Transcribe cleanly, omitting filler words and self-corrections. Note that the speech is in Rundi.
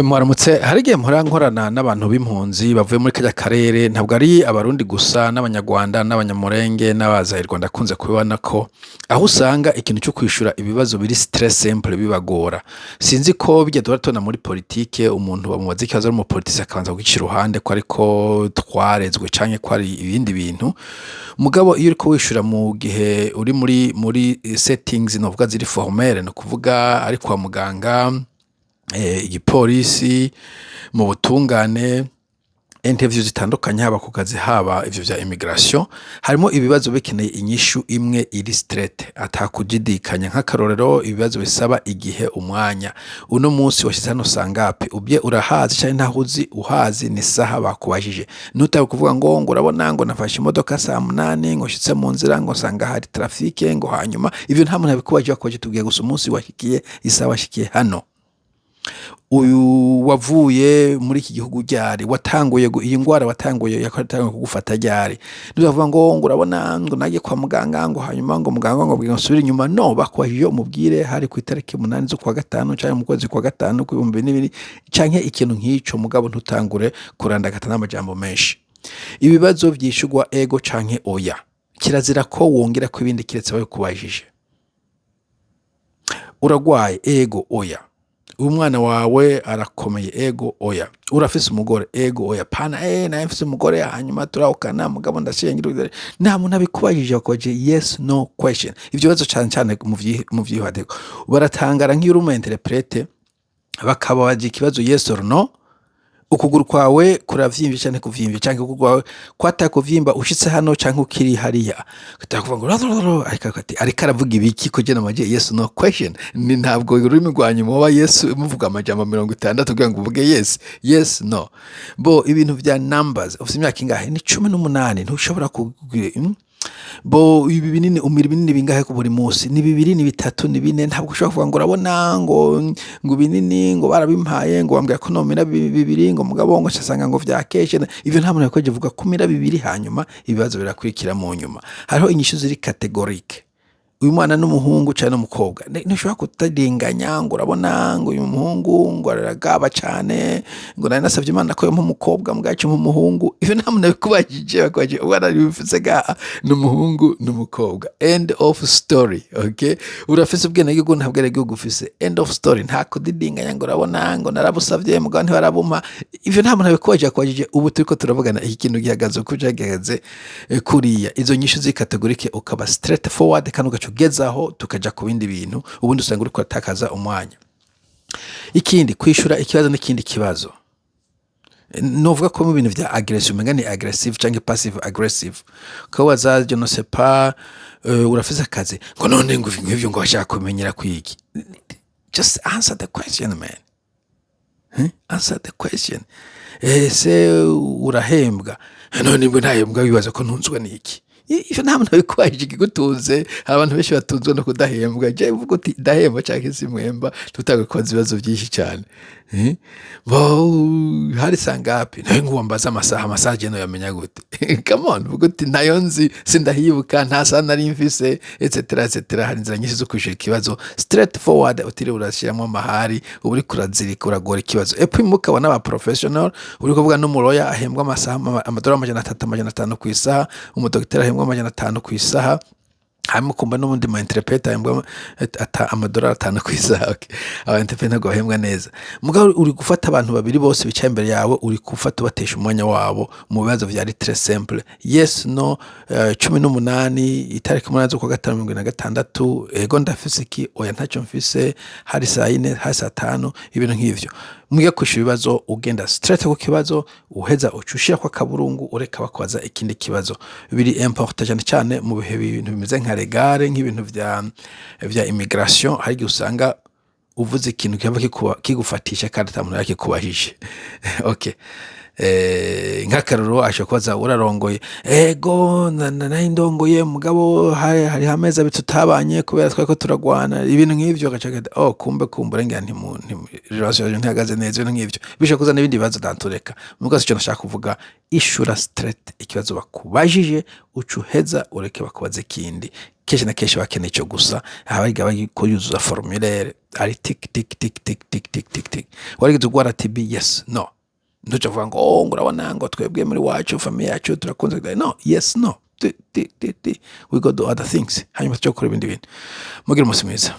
Mwaramutse. Hari igihe mpora nkorana n'abantu b'impunzi bavuye muri karya karere, ntabwo ari Abarundi gusa, n'Abanyarwanda n'Abanyamurenge n'Abazayirwa. Ndakunze kubibona ko aho usanga ikintu co kwishura ibibazo biri très simple bibagora. Sinzi ko birya duhora tubona muri politike, umuntu bamubaza ikibazo ari umupolitisi akabanza kugica iruhande, ko ariko twarezwe canke ko ari ibindi bintu. Mugabo iyo uriko wishura mu gihe uri muri settings novuga ziri formelle, ni ukuvuga ari kwa muganga, igipolisi, mu butungane, interview zitandukanye, haba ku kazi, haba ivyo vya immigration, harimo ibibazo bikeneye inyishu imwe iri straight, atakujidikanya. Nk'akarorero, ibibazo bisaba igihe, umwanya: uno munsi washitse hano sangapi? Ubye urahazi canke ntaho uzi? Uhazi ni saha bakubajije. Ntutabe kuvuga ngo urabona, ngo nafashe imodoka saa 8, ngo nshitse mu nzira ngo nsanga hari trafic, ngo hanyuma ivyo nta muntu abikubajije. Bakubajije tubwiye gusa umunsi washikiye, isaha washikiye hano. Uyu wavuye muri iki gihugu ryari? Watanguye iyi ngwara watanguye, yatanguye kugufata ryari? Ntuzavuga ngo urabona, ngo nagiye kwa muganga, ngo hanyuma ngo muganga ngo abwira nsubire inyuma. No bakubajije, umubwire hari ku itariki 8 z'ukwa gatanu canke mu kwezi kwa gatanu kw'ibihumbi bibiri canke ikintu nk'ico. Mugabo ntutangure kurandagata n'amajambo menshi. Ibibazo vyishurwa ego canke oya, kirazira ko wongerako ibindi kiretse babikubajije. Uragwaye? Ego, oya. Umwana wawe arakomeye? Ego, oya. Urafise umugore? Ego, oya. Pana naye mfise umugore, hanyuma turahukana, mugabo ndashengira. Nta muntu abikubajije, bakubajije yes no question. Ivyo bibazo cane cane mu vyihateko baratangara, nk'iyo uri umu interprète bakababaza ikibazo yes or no: ukuguru kwawe kuravyimbye canke kuvyimbye, canke ukuguru kwawe kwataye kuvyimba ushitse hano canke ukiri hariya? Kuvuga ngo ariko ati ariko aravuga ibiki? Ko je namaje yes no question, ni ntabwo ururimi rwa nyuma wa yes muvuga amajambo 60 kugira ngo uvuge yes, yes, no. Bo ibintu vya numbers: ufite imyaka ingahe? Ni 18. Ntushobora ku Bo ibi binini, umira ibinini bingahe ku buri munsi? Ni bibiri, ni bitatu, ni bine. Ntabwo ushobora kuvuga ngo urabona, ngo ibinini ngo barabimpaye, ngo bambwira ko nomira bibiri, ngo mugabo ngo nsanga ngo vyakeshe. Ivyo nta muntu yakoje. Vuga kumira bibiri, hanyuma ibibazo birakurikira mu nyuma. Hariho inyishu ziri catégorique: uyu mwana n'umuhungu canke n'umukobwa? Ntushobora kutaringanya ngo urabona, ngo uyu muhungu ngo aragaba cane, ngo nari nasavye Imana ko yompa umukobwa mbwacu umuhungu. Ivyo nta muntu abikubajije. Bakubajije umwana bifise gaha n'umuhungu n'umukobwa, end of story. Okay, urafise ubwenegihugu? Nta bwenegihugu ufise, end of story. Nta kudidinganya ngo urabona, ngo narabusavye mugabo ntibarabumpa. Ivyo nta muntu abikubajije. Akubajije ubu turiko turavugana, iki kintu gihagaze uko gihagaze kuriya. Izo nyishu z'i catégorique, ukaba straight forward kandi ugaca ugezaho, tukaja ku bindi bintu. Ubundi usanga uriko uratakaza umwanya. Ikindi, kwishura ikibazo n'ikindi kibazo, novuga ko mu bintu vya agression, umenga ni aggressive canke passive aggressive. Ukabaza: "Je ne sais pas, urafise akazi?" Ngo none ngo nk'ivyo ngo bashaka kumenyera kwiki? Just answer the question, man. Answer the question. Ese urahembwa? None ngo ntahembwa, wibaza ko ntunzwe n'iki? Ivyo nta muntu abikubajije. Ikigutunze, hari abantu benshi batunzwe no kudahembwa. Je uvuga uti ndahembwa canke simpemba, ntutangure kubaza ibibazo vyinshi cane. Bo hari sangapi? Nawe ngo wambaza amasaha, amasaha je noyamenya gute? Come on, vuga uti ntayo nzi, sindahibuka, nta saha nari mfise, etc etc. Hari inzira nyinshi zo kwishura ikibazo straight forward, utiriwe urashiramwo amahari, uba uriko urazirika, uragora ikibazo. Et puis mukabona aba professional, uri kuvuga n'umuroya ahembwa amasaha amadolari 300, 500 ku isaha, umudokiteri ahembwa 500 ku isaha, hanyuma ukumva n'ubundi mu interprète ahembwa amadolari 5 ku isaha. Okay. Aba interprète ntabwo bahembwa neza. Mugabo uri gufata abantu babiri bose bicaye imbere yawe, uri gufata ubatesha umwanya wabo mu bibazo vyari très simple: yes, no. 18, itariki 8 z'ukwa gatanu 76, ego ndafise iki, oya ntacyo mfise, hari saa 4, hari saa 5, ibintu nk'ivyo. Mwige kwishura ibibazo ugenda straight ku kibazo, uheza uca ushirako akaburungu, ureka bakubaza ikindi kibazo. Biri important cyane cyane mu bihe ibintu bimeze nka légale, nk'ibintu vya immigration. Hari igihe usanga uvuze ikintu kiba kigufatisha kandi ata muntu yakikubajije. Okay. Nk'akarorero, ashobora kubaza: "Urarongoye?" "Ego, nari ndongoye, mugabo hariho amezi 2 tutabanye kubera twariko turagwana." Ibintu nk'ivyo, agaca agenda: "Oh, kumbe kumbure ngira ntimu relation yacu ntihagaze neza." Ibintu nk'ivyo bishobora kuzana ibindi bibazo dantureka. Mugabo sico nashaka kuvuga. Ishura straight ikibazo bakubajije, uca uheza ureke bakubaze ikindi. Kenshi na kenshi bakeneye ico gusa. Abiga bariko yuzuza formulaire, ari tik tik tik tik tik tik tik tik. "Warigeze ugwara TB?" "Yes, no." Ntuca uvuga ngo: "Oh, ngo urabona, ngo twebwe muri wacu, famille yacu, turakunze." No, yes, no, ti ti ti ti, we go do other things. Hanyuma tuce gukora ibindi bintu. Mugire umunsi mwiza.